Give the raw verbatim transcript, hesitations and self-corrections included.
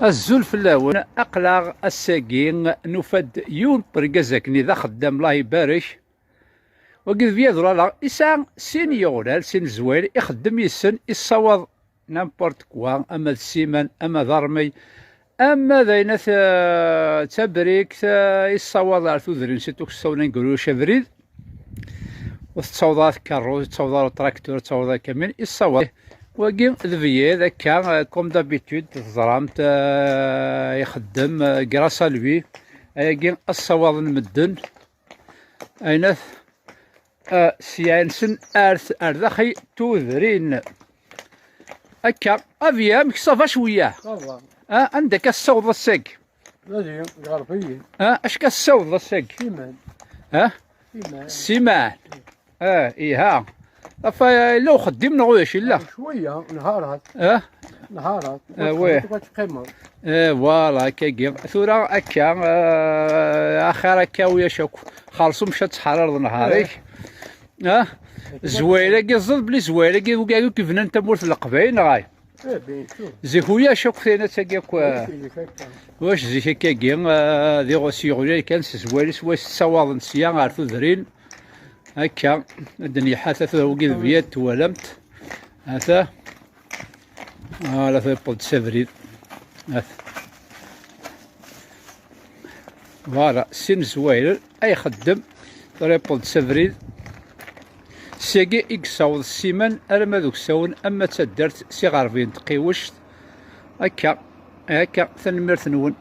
Azul fell-awen. Aql-aɣ ass-agi nufa-d yiwen n urgaz akkenni d axeddam, Allah ibarek. Wagi d Byaḍ Lala, isɛa sin yiɣural, sin zwayel, ixeddem yis-sen, issawaḍ n'importe quoi, ama d ssiman, ama d armi, ama d ayen at, eh, d tabrikt, eh, issawaḍ ar tudrin, surtout ssawnen gar ulac abrid. Ur tettaweḍ ara tkerrust, ur tettaweḍ ara traktur, ur tettaweḍ ara kamyun, issawaḍ. Wagi d Byaḍ akka, eh, comme d'habitude, teẓramt, eh, ixeddem, eh, grâce à lui. Ayagi, assawaḍ n medden. Ayennat, eh, sya-nsen ar, ar daxel tudrin. Akka, a Byaḍ, amek ça va cwiya? Ça va. Ah, anda akka tessawḍeḍ ass-agi? Nadi, yeɛref-iyi. Ah, acu akka tessawḍeḍ ass-agi? Siman. Ah? Siman. Siman. Ah, iha. Afa, yella uxeddim neɣ ulac, yella? Cwiya, nharat. Ah? Nharat. Ah, wi. Ur teqqimeḍ. Eh, voilà, akkagi. Tura akka, eh, axir akka ulac akk. Xerṣum ca ttḥarareḍ nharik. Ah? Zwayel-agi, ẓẓed belli zwayel-agi, wigi akk yebnan tamurt n Leqbayel, neɣ ay? Eh, bien sûr. Zik ulac akk tayen-agi akk, eh, ulac zik akka. Ulac zik akkagi, eh, diɣ s yeɣyal kan s zwayel-is, wa yessawaḍen sya ar tudrin. Akka, ad d-nyeḥḥa, ata tura wagi d Byaḍ twalamt. Ata. Voilà, tura yewweḍ-d s abrid. Ata. Voilà, sin zwayel ay ixeddem, tura yewweḍ-d s abrid. Syagi i yessaweḍ ssiman arma d uksawen, ama d taddart s iɣerbiyen n Tqiwect. Akka, akka, tanemmirt-nwen.